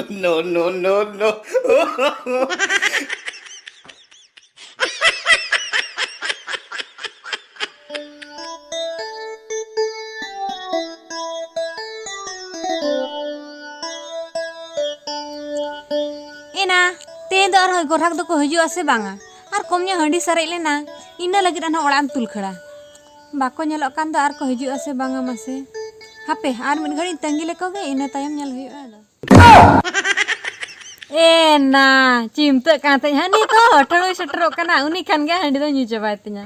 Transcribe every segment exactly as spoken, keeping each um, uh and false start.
No, no, no, no. ᱮᱱᱟ, ᱛᱮᱦᱮᱧ ᱫᱚ ᱟᱨᱦᱚᱸ ᱜᱚᱨᱦᱟᱠ ᱫᱚᱠᱚ ᱦᱤᱡᱩᱜᱼᱟ ᱥᱮ ᱵᱟᱝᱟ? ᱟᱨ ᱠᱚᱢ ᱧᱚᱜ ᱦᱟᱺᱰᱤ ᱥᱟᱨᱮᱡ ᱞᱮᱱᱟ, ᱤᱱᱟᱹ ᱞᱟᱹᱜᱤᱫ ᱟᱨᱦᱚᱸ ᱚᱲᱟᱜ ᱮᱢ ᱛᱩᱞ ᱠᱷᱟᱹᱲᱟ᱾ ᱵᱟᱠᱚ ᱧᱮᱞᱚᱜ ᱠᱟᱱ ᱫᱚ, ᱟᱨ ᱠᱚ ᱦᱤᱡᱩᱜᱼᱟ ᱥᱮ ᱵᱟᱝᱟ ᱢᱟᱥᱮ? ᱦᱟᱯᱮ, ᱟᱨ ᱢᱤᱫ ᱜᱷᱟᱹᱲᱤᱡ ᱛᱟᱺᱜᱤ ᱞᱮᱠᱚ ᱜᱮ, ᱤᱱᱟᱹ ᱛᱟᱭᱚᱢ ᱧᱮᱞ ᱦᱩᱭᱩᱜᱼᱟ ᱟᱫᱚ᱾ ᱮ ᱱᱟ, ᱪᱤᱢᱛᱟᱹᱜ ᱠᱟᱱ ᱛᱟᱦᱮᱸᱫ ᱦᱟᱹᱱᱤ ᱛᱚ, ᱴᱷᱟᱹᱲᱩᱭ ᱥᱮᱴᱮᱨᱚᱜ ᱠᱟᱱᱟ, ᱩᱱᱤ ᱠᱷᱟᱱ ᱜᱮ ᱦᱟᱺᱰᱤ ᱫᱚ ᱧᱩ ᱪᱟᱵᱟᱭ ᱛᱤᱧᱟ᱾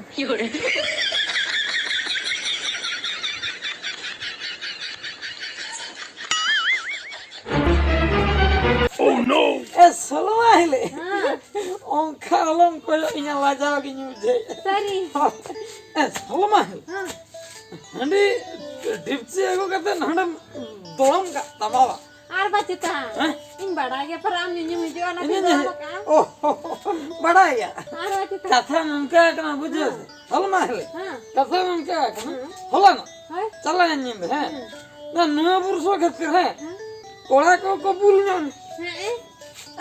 Oh no! ᱮ ᱥᱚᱞᱢᱟ ᱦᱤᱞᱤ, ᱦᱮᱸ᱾ ᱚᱱᱠᱟ ᱟᱞᱚᱢ ᱠᱚᱭᱚᱜ ᱤᱧᱟ, ᱞᱟᱡᱟᱣ ᱜᱤᱧ ᱵᱩᱡᱷᱟᱹᱣᱮᱫᱼᱟ᱾ ᱥᱟᱹᱨᱤ? ᱮ ᱥᱚᱞᱢᱟ ᱦᱤᱞᱤ, ᱦᱮᱸ᱾ ᱦᱟᱺᱰᱤ ᱰᱷᱤᱯᱪᱤ ᱟᱹᱜᱩ ᱠᱟᱛᱮ ᱦᱟᱸᱰᱮᱢ ᱫᱚᱲᱚᱢ ᱠᱟᱜ ᱛᱟᱢᱟ ᱵᱟ? ᱟᱨ ᱵᱟ ᱪᱮᱛᱟ? ᱦᱮᱸ? ᱤᱧ ᱵᱟᱲᱟᱭ ᱜᱮ ᱯᱟᱨᱟ ᱟᱢ ᱧᱩᱧᱩᱢ ᱦᱤᱡᱩᱜᱼᱟ, ᱚᱱᱟᱛᱮᱧ ᱤᱧ ᱫᱚᱦᱚ ᱧᱩ-, ᱠᱟᱜᱼᱟ᱾ ᱚ, ᱵᱟᱲᱟᱭ ᱜᱮᱭᱟ᱾ ᱟᱨ ᱵᱟ ᱪᱮᱛᱟ? ᱠᱟᱛᱷᱟ ᱱᱚᱝᱠᱟ ᱠᱟᱱᱟ, ᱵᱩᱡᱷᱟᱹᱣ ᱥᱮ? ᱦᱮᱸ᱾ ᱦᱚᱞ ᱢᱟ ᱦᱤᱞᱤ᱾ ᱦᱮᱸ᱾ ᱠᱟᱛᱷᱟ ᱱᱚᱝᱠᱟ ᱠᱟᱱᱟ᱾ ᱦᱮᱸ᱾ ᱦᱚᱞᱟᱱᱚᱜ᱾ ᱦᱳᱭ᱾ ᱪᱟᱞᱟᱣᱮᱱ ᱧᱤᱫᱟᱹ, ᱦᱮᱸ᱾ ᱦᱮᱸ᱾ ᱱᱚᱣᱟ ᱱᱚᱣᱟ ᱵᱩᱨᱩ ᱥᱚ ᱠᱷᱟᱹᱛᱤᱨ, ᱦᱮᱸ᱾ ᱦᱮᱸ᱾ ᱠᱚᱲᱟ ᱠᱚ ᱠᱚ ᱵᱩᱞ ᱧᱚᱜ ᱮᱱᱟ᱾ ᱦᱮᱸ, ᱮ᱾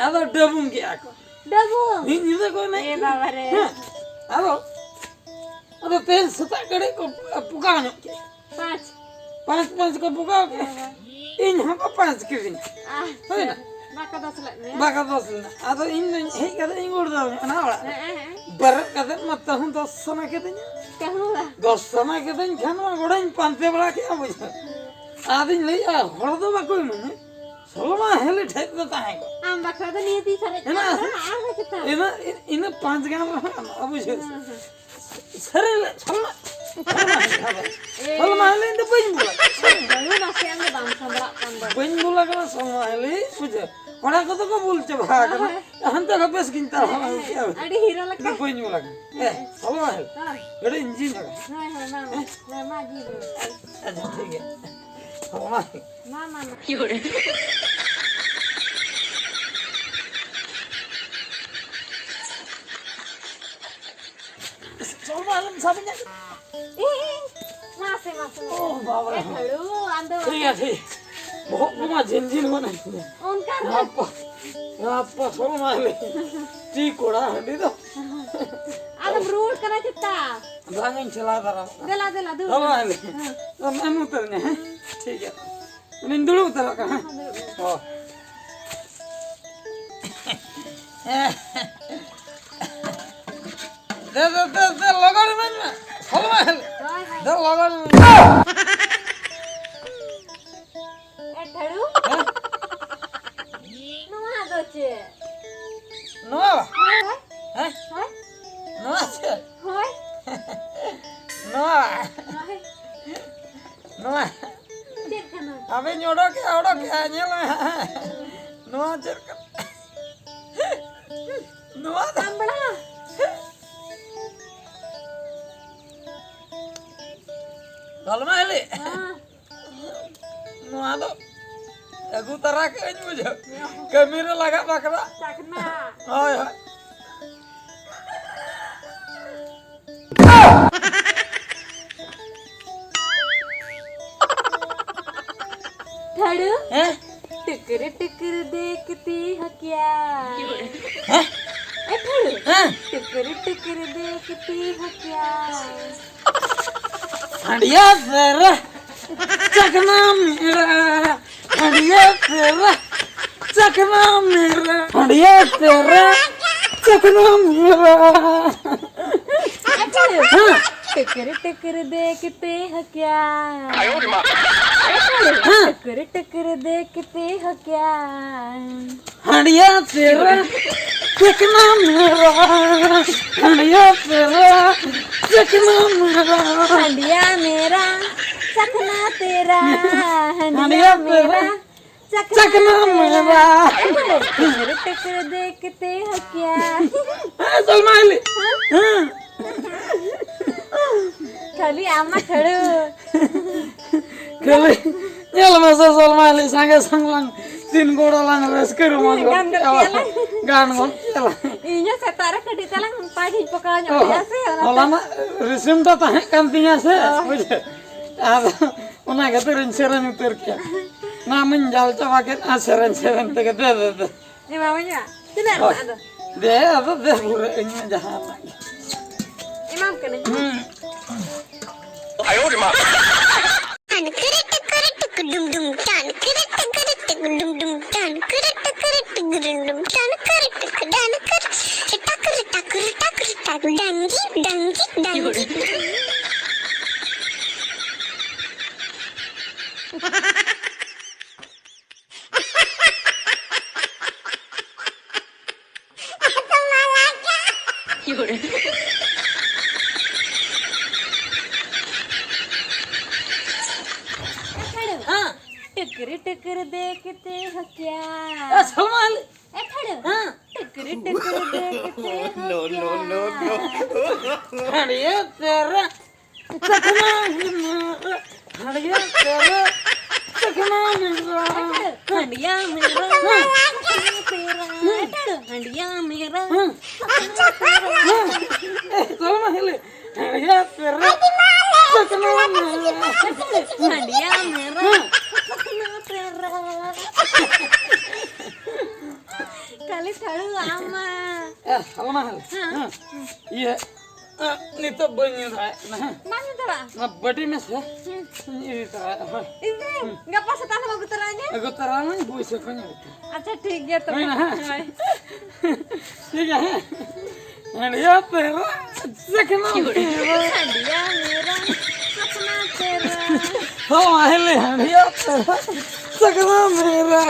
ᱟᱫᱚ ᱰᱟᱹᱵᱩᱝ ᱠᱮᱜᱼᱟ ᱠᱚ᱾ ᱰᱟᱹᱵᱩᱝ? ᱢᱤᱫ ᱧᱤᱫᱟᱹ ᱠᱚ ᱮᱱᱮᱡ ᱮ ᱠᱮᱜᱼᱟ᱾ ᱵᱟᱵᱟ ᱨᱮ᱾ ᱦᱮᱸ᱾ ᱟᱫᱚ, ᱟᱫᱚ ᱛᱮᱦᱮᱧ ᱥᱮᱛᱟᱜ ᱠᱟᱹᱴᱤᱡ ᱠᱚ ᱯᱚᱠᱟᱣ ᱧᱚᱜ ᱠᱮᱜᱼᱟ᱾ ᱯᱟᱸᱪ᱾ ᱯᱟᱸᱪ ᱯᱟᱸᱪ ᱠᱚ ᱯᱚᱠᱟᱣ ᱠᱮᱜᱼᱟ᱾ ᱦᱮᱸ, ᱦᱮᱸ᱾ ᱤᱧ ᱦᱚᱸᱠᱚ ᱯᱟᱸᱪ ᱠᱤᱫᱤᱧᱟ᱾ ᱟᱪᱪᱷᱟ᱾ ᱦᱩᱭᱱᱟ? ᱵᱟᱠᱚ ᱫᱚᱥ ᱞᱮᱫ ᱢᱮᱭᱟ? ᱵᱟᱠᱚ ᱫᱚᱥ ᱞᱮᱱᱟ᱾ ᱟᱫᱚ ᱤᱧ ᱫᱚᱧ ᱦᱮᱡ ᱠᱟᱛᱮ ᱤᱧ ᱜᱚᱲ ᱫᱟᱣ ᱧᱚᱜ ᱮᱱᱟ ᱚᱲᱟᱜ ᱨᱮ᱾ ᱦᱮᱸ, ᱦᱮᱸ᱾ ᱵᱮᱨᱮᱫ ᱠᱟᱛᱮ ᱢᱟ ᱛᱟᱹᱦᱩ ᱫᱚᱥ ᱥᱟᱱᱟ ᱠᱤᱫᱤᱧᱟ᱾ ᱛᱟᱹᱦᱩ ᱫᱚ? ᱫᱚᱥ ᱥᱟᱱᱟ ᱠᱤᱫᱤᱧ ᱠᱷᱟᱱ ᱢᱟ ᱜᱚᱲᱚᱧ ᱯᱟᱱᱛᱮ ᱵᱟᱲᱟ ᱠᱮᱜᱼᱟ, ᱵᱩᱡᱷᱟᱹᱣ᱾ ᱟᱫᱚᱧ ᱞᱟᱹᱭᱮᱜᱼᱟ, ᱦᱚᱲ ᱫᱚ ᱵᱟᱠᱚ ᱤᱢᱟᱹᱧᱟ᱾ ᱥᱚᱞᱢᱟ ᱦᱤᱞᱤ ᱴᱷᱮᱡ ᱫᱚ ᱛᱟᱦᱮᱸ ᱠᱚᱜ᱾ ᱟᱢ ᱵᱟᱠᱷᱨᱟ ᱫᱚ ᱱᱤᱭᱟᱹ ᱛᱤᱧ ᱥᱟᱨᱮᱡ ᱦᱮᱱᱟᱜ ᱠᱟᱜᱼᱟ, ᱟᱥᱮ? ᱟᱨ ᱦᱚᱸ ᱪᱮᱛᱟᱱ᱾ ᱤᱱᱟᱹ, ᱤᱱᱟᱹ ᱯᱟᱸᱪ ᱜᱟᱱ ᱨᱮᱦᱚᱸ ᱜᱟᱱᱚᱜᱼᱟ, ᱵᱩᱡᱷᱟᱹᱣ ᱥᱮ? ᱦᱮᱸ, ᱦᱮᱸ᱾ ᱥᱟᱹᱨᱤ ᱞᱮ, ᱥᱚᱞᱢᱟ, ᱥᱚᱞᱢᱟ ᱦᱤᱞᱤ ᱟᱫᱚ᱾ ᱮ᱾ ᱥᱚᱞᱢᱟ ᱦᱤᱞᱤ ᱤᱧ ᱫᱚ ᱵᱟᱹᱧ ᱵᱚᱞᱚᱜ᱾ ᱵᱟᱹᱦᱩ ᱱᱟᱥᱮ ᱟᱢ ᱫᱚ ᱵᱟᱢ ᱥᱟᱢᱵᱲᱟᱜ ᱠᱟᱱ ᱫᱚ᱾ ᱵᱟᱹᱧ ᱵᱚᱞᱚ ᱠᱟᱱᱟ ᱥᱚᱞᱢᱟ ᱦᱤᱞᱤ, ᱵᱩᱡᱷᱟᱹᱣ᱾ ᱠᱚᱲᱟ ᱠᱚᱫᱚ ᱠᱚ ᱵᱩᱞ ᱪᱟᱵᱟ ᱟᱠᱟᱱᱟ᱾ ᱦᱳᱭ᱾ ᱦᱟᱱᱛᱮ ᱫᱚ ᱵᱮᱥ ᱜᱤᱧ ᱛᱟᱲᱟᱢ ᱟᱹᱜᱩ ᱠᱮᱜᱼᱟ᱾ ᱟᱹᱰᱤ ᱦᱤᱨᱳ ᱞᱮᱠᱟ᱾ ᱤᱧ ᱫᱚ ᱵᱟᱹᱧ ᱵᱚᱞᱚ ᱠᱟᱱᱟ᱾ ᱮ, ᱦᱮᱸ᱾ ᱥᱚᱞᱢᱟ ᱦᱤᱞᱤ᱾ ᱦᱳᱭ᱾ ᱟᱹᱰᱤ ᱤᱧᱡᱤᱱ ᱟᱠᱟᱱᱟ᱾ ᱦᱳᱭ, ᱦᱳᱭ, ᱢᱟ, ᱢᱟ᱾ ᱦᱮᱸ? ᱦᱳᱭ, ᱢᱟ, ᱡᱤᱞ ᱢᱮ᱾ ᱟᱪᱪᱷᱟ, ᱴᱷᱤᱠ ᱜᱮᱭᱟ᱾ ᱥᱚᱞᱢᱟ ᱦᱤᱞᱤ᱾ ᱢᱟ, ᱢᱟ, ᱢᱟ᱾ ᱥᱟᱵᱤᱧᱟ᱾ ᱤ, ᱤ, ᱢᱟᱥᱮ, ᱢᱟᱥᱮ, ᱢᱟᱥᱮ᱾ ᱳ, ᱵᱟᱵᱟ ᱨᱮ᱾ ᱮ, ᱴᱷᱟᱹᱲᱩ, ᱟᱢ ᱫᱚ ᱴᱷᱤᱠ ᱜᱮᱭᱟ, ᱴᱷᱤᱠ᱾ ᱵᱚᱦᱚᱜ ᱠᱚᱢᱟ ᱡᱷᱤᱞ ᱡᱷᱤᱞ ᱜᱚᱫ ᱮᱱ ᱛᱤᱧᱟ᱾ ᱚᱱᱠᱟ ᱫᱚ᱾ ᱜᱟᱯᱟ, ᱜᱟᱯᱟ ᱥᱚᱢᱟᱭ ᱞᱮ᱾ ᱪᱮᱫ ᱠᱚᱲᱟ ᱦᱟᱺᱰᱤ ᱫᱚ᱾ ᱟᱫᱚᱢ ᱨᱩᱣᱟᱹᱲ ᱠᱟᱱᱟ ᱪᱮᱛᱟ? ᱵᱟᱝ, ᱤᱧ ᱪᱟᱞᱟᱣ ᱫᱟᱨᱟᱢ᱾ ᱫᱮᱞᱟ, ᱫᱮᱞᱟ, ᱫᱩᱲᱩᱵ ᱢᱮ᱾ ᱫᱮᱞᱟ, ᱫᱮᱞᱟ, ᱫᱩᱲᱩᱵ ᱢᱮ᱾ ᱟᱫᱚ ᱮᱢ ᱩᱛᱟᱹᱨ ᱤᱧᱟ, ᱦᱮᱸ? ᱴᱷᱤᱠ ᱜᱮᱭᱟ᱾ ᱩᱱᱤᱧ ᱫᱩᱲᱩᱵ ᱩᱛᱟᱹᱨᱚᱜ ᱠᱟᱱᱟ, ᱦᱮᱸ? ᱦᱚᱸ, ᱫᱩᱲᱩᱵ ᱢᱮ᱾ ᱦᱚᱸ᱾ ᱫᱮ, ᱫᱮ, ᱫᱮ, ᱫᱮ, ᱞᱚᱜᱚᱱ ᱤᱢᱟᱹᱧ ᱢᱮ᱾ ᱦᱚᱞ ᱢᱟ ᱦᱮᱞ᱾ ᱦᱳᱭ, ᱦᱳᱭ᱾ ᱫᱮ, ᱞᱚᱜᱚᱱ ᱤᱢᱟᱹᱧ ᱢᱮ᱾ ᱮ, ᱴᱷᱟᱹᱲᱩ? ᱦᱮᱸ? ᱱᱚᱣᱟ ᱫᱚ ᱪᱮᱫ? ᱱᱚᱣᱟ? ᱦᱳᱭ, ᱦᱳᱭ᱾ ᱦᱮᱸ? ᱦᱳᱭ᱾ ᱱᱚᱣᱟ ᱪᱮᱫ? ᱦᱳᱭ᱾ ᱱᱚᱣᱟ? ᱦᱳᱭ᱾ ᱱᱚᱣᱟ? ᱪᱮᱫ ᱠᱟᱱᱟ? ᱟᱵᱮᱱ ᱚᱰᱚᱠᱮᱜᱼᱟ, ᱚᱰᱚᱠᱮᱜᱼᱟ, ᱧᱮᱞ ᱢᱮ ᱦᱟᱸᱜ᱾ ᱱᱚᱣᱟ ᱪᱮᱫ ᱠᱟᱱᱟ? ᱱᱚᱣᱟ ᱫᱚ ᱟᱢ ᱵᱟᱲᱟ? ᱛᱟᱞᱢᱟ ᱦᱤᱞᱤ᱾ ᱦᱮᱸ᱾ ᱱᱚᱣᱟ ᱫᱚ ᱟᱹᱜᱩ ᱛᱟᱨᱟ ᱠᱟᱜ ᱟᱹᱧ, ᱵᱩᱡᱷᱟᱹᱣ᱾ ᱠᱟᱹᱢᱤ ᱨᱮ ᱞᱟᱜᱟᱜ ᱵᱟᱠᱷᱨᱟ᱾ ᱪᱟᱠᱷᱱᱟ᱾ ᱦᱳᱭ, ᱦᱳᱭ᱾ ᱴᱷᱟᱹᱲᱩ᱾ ᱦᱮᱸ? ᱴᱩᱠᱩᱨ ᱴᱩᱠᱩᱨ ᱫᱮᱠᱷᱛᱤ ᱦᱚᱸ ᱠᱭᱟ? ᱦᱮᱸ? ᱮ ᱴᱷᱟᱹᱲᱩ᱾ ᱦᱮᱸ? ᱴᱩᱠᱩᱨ ᱴᱩᱠᱩᱨ ᱫᱮᱠᱷᱛᱤ ᱦᱚᱸ ᱠᱭᱟ? ᱦᱟᱸᱰᱤᱭᱟ ᱥᱮᱨᱟ ᱪᱟᱠᱷᱱᱟ ᱢᱮᱨᱟ, ᱦᱟᱸᱰᱤᱭᱟ ᱥᱮᱨᱟ ᱪᱟᱠᱷᱱᱟ ᱢᱮᱨᱟ, ᱦᱟᱸᱰᱤᱭᱟ ᱥᱮᱨᱟ ᱪᱟᱠᱷᱱᱟ ᱢᱮᱨᱟ᱾ ᱮ ᱴᱷᱟᱹᱲᱩ᱾ ᱦᱮᱸ? ᱴᱩᱠᱩᱨ ᱴᱩᱠᱩᱨ ᱫᱮᱠᱷᱛᱤ ᱦᱚᱸ ᱠᱭᱟ? ᱮ ᱴᱷᱟᱹᱲᱩ᱾ ᱦᱮᱸ? ᱴᱩᱠᱩᱨ ᱴᱩᱠᱩᱨ ᱫᱮᱠᱷᱛᱤ ᱦᱚᱸ ᱠᱭᱟ? ᱦᱟᱸᱰᱤᱭᱟ ᱥᱮᱨᱟ ᱪᱟᱠᱷᱱᱟ ᱢᱮᱨᱟ, ᱦᱟᱸᱰᱤᱭᱟ ᱥᱮᱨᱟ ᱪᱟᱠᱷᱱᱟ ᱢᱮᱨᱟ᱾ ᱦᱟᱸᱰᱤᱭᱟ ᱢᱮᱨᱟ ᱪᱟᱠᱷᱱᱟ ᱛᱮᱨᱟ, ᱦᱟᱸᱰᱤᱭᱟ ᱦᱟᱸᱰᱤᱭᱟ ᱢᱮᱨᱟ ᱛᱮᱨᱟ ᱪᱟᱠᱷᱱᱟ ᱪᱟᱠᱷᱱᱟ ᱛᱮᱨᱟ᱾ ᱢᱮᱨᱟ᱾ ᱴᱩᱠᱩᱨ ᱴᱩᱠᱩᱨ ᱫᱮᱠᱷᱛᱤ ᱦᱚᱸ ᱠᱭᱟ? ᱦᱮᱸ, ᱥᱚᱞᱢᱟ ᱦᱤᱞᱤ᱾ ᱦᱮᱸ? ᱦᱮᱸ᱾ ᱠᱷᱟᱹᱞᱤ ᱟᱢ ᱢᱟ ᱴᱷᱟᱹᱲᱩ᱾ ᱠᱷᱟᱹᱞᱤ ᱧᱮᱞ ᱢᱮᱥᱮ ᱥᱚᱞᱢᱟ ᱦᱤᱞᱤ, ᱥᱟᱸᱜᱮ ᱥᱟᱝ ᱞᱟᱝ ᱛᱤᱱ ᱜᱚᱲᱚ ᱞᱟᱝ ᱨᱟᱹᱥᱠᱟᱹ ᱨᱚᱢᱚᱡᱽ ᱜᱚᱫ ᱜᱟᱱ ᱜᱚᱫ ᱠᱮᱜᱼᱟ᱾ ᱠᱮᱜᱼᱟ ᱞᱟᱝ᱾ ᱜᱟᱱ ᱜᱚᱫ ᱠᱮᱜᱼᱟ ᱞᱟᱝ᱾ ᱤᱧ ᱥᱮᱛᱟᱜ ᱨᱮ ᱠᱟᱹᱴᱤᱡ ᱛᱟᱞᱟᱝ ᱯᱟᱭ ᱡᱤᱞ ᱯᱚᱠᱟᱣ ᱧᱚᱜ ᱚ, ᱞᱮᱭᱟ ᱥᱮ, ᱚᱱᱟᱛᱮ᱾ ᱦᱚᱞᱟᱱᱟᱜ ᱨᱤᱥᱤᱢ ᱫᱚ ᱛᱟᱦᱮᱸ ᱠᱟᱱ ᱛᱤᱧᱟ ᱥᱮ, ᱚ᱾ ᱵᱩᱡᱷᱟᱹᱣ? ᱟᱫᱚ ᱚᱱᱟ ᱠᱷᱟᱹᱛᱤᱨ ᱤᱧ ᱥᱮᱨᱮᱧ ᱩᱛᱟᱹᱨ ᱠᱮᱭᱟ᱾ ᱱᱟᱢᱤᱧ ᱡᱟᱞ ᱪᱟᱵᱟ ᱠᱮᱫ, ᱟᱨ ᱥᱮᱨᱮᱧ ᱥᱮᱨᱮᱧ ᱛᱮᱜᱮ ᱫᱮ, ᱫᱮ, ᱫᱮ᱾ ᱮᱢᱟᱢᱟᱹᱧ ᱢᱟ᱾ ᱛᱤᱱᱟᱹᱜ ᱦᱳᱭ᱾ ᱨᱮᱱᱟᱜ ᱟᱫᱚ? ᱫᱮ, ᱟᱫᱚ ᱫᱮ, ᱯᱩᱨᱟᱹ ᱤᱧ ᱢᱟ ᱡᱟᱦᱟᱸ ᱨᱮᱱᱟᱜ ᱜᱮ᱾ ᱮᱢᱟᱢ ᱠᱟᱹᱱᱟᱹᱧ᱾ ᱦᱩᱸ᱾ ᱴᱟᱱ ᱠᱤᱨᱤ ᱴᱤᱠᱤᱨᱤ ᱴᱤᱠᱤ ᱰᱩᱢ ᱰᱩᱢ ᱴᱟᱱ ᱠᱤᱨᱤ ᱴᱤᱠᱤᱨᱤ ᱴᱤᱠᱤ ᱰᱩᱢ ᱰᱩᱢ ᱴᱟᱱ ᱠᱤᱨᱤ ᱴᱤᱠᱤᱨᱤ ᱴᱤᱠᱤ ᱰᱩᱢ ᱰᱩᱢ ᱴᱟᱱ ᱠᱤᱨᱤ ᱴᱤᱠᱤ ᱰᱟᱱ ᱠᱤᱨᱤ ᱴᱟᱠ ᱨᱤ ᱴᱟᱠ ᱨᱤ ᱴᱟᱠ ᱨᱤ ᱴᱟᱠ ᱰᱟᱝᱜᱤ ᱰᱟᱝᱜᱤ ᱰᱟᱝᱜᱤ᱾ हाँ। टकर टकर देखते हो क्या? ए, सलमान। ए, ठहरो। हाँ। टकर टकर देखते हो क्या? अरे तेरा चखना है मेरा, हड़िया तेरा, चखना मेरा। हंडिया मेरा, तेरा, हंडिया मेरा। हाँ। हाँ। ए, चल ना हिले। हड़िया तेरा, चखना मेरा। हंडिया मेरा, हाँ। चखना तेरा। खाली छड़ू आमा। ए, चल ना हिले। हाँ। हाँ। ये ᱱᱤᱛᱚᱜ ᱵᱟᱹᱧ ᱧᱩ ᱫᱟᱲᱮᱭᱟᱜ ᱠᱟᱱᱟ, ᱦᱮᱸ᱾ ᱵᱟᱢ ᱧᱩ ᱫᱟᱲᱮᱭᱟᱜᱼᱟ? ᱚᱱᱟ ᱵᱟᱹᱴᱤ ᱢᱮᱥᱮ᱾ ᱦᱩᱸ᱾ ᱤᱧ ᱤᱫᱤ ᱛᱚᱨᱟᱭᱟ, ᱦᱳᱭ᱾ ᱤᱫᱤ ᱛᱚᱨᱟᱭᱟᱹᱧ᱾ ᱦᱩᱸ᱾ ᱜᱟᱯᱟ ᱥᱮᱛᱟᱜ ᱦᱚᱸ ᱟᱹᱜᱩ ᱛᱚᱨᱟᱭᱟᱹᱧ᱾ ᱟᱹᱜᱩ ᱛᱚᱨᱟᱭᱟᱹᱧ, ᱵᱩᱡᱽ ᱥᱮ ᱠᱷᱚᱱ ᱟᱹᱜᱩ ᱛᱚᱨᱟᱭᱟ᱾ ᱟᱪᱪᱷᱟ, ᱴᱷᱤᱠ ᱜᱮᱭᱟ ᱛᱚᱵᱮ᱾ ᱦᱩᱭᱱᱟ, ᱦᱮᱸ? ᱦᱳᱭ᱾ ᱴᱷᱤᱠ ᱜᱮᱭᱟ, ᱦᱮᱸ? ᱦᱟᱹᱲᱭᱟᱹ ᱛᱮᱨᱟ, ᱪᱟᱠᱷᱱᱟ ᱢᱮᱨᱟ᱾ ᱦᱟᱹᱲᱭᱟᱹ ᱢᱮᱨᱟ, ᱪᱟᱠᱷᱱᱟ ᱛᱮᱨᱟ᱾ ᱦᱚᱸ, ᱟᱦᱞᱮ ᱦᱟᱹᱲᱭᱟᱹ ᱛᱮᱨᱟ, ᱪᱟᱠᱷᱱᱟ ᱢᱮᱨᱟ᱾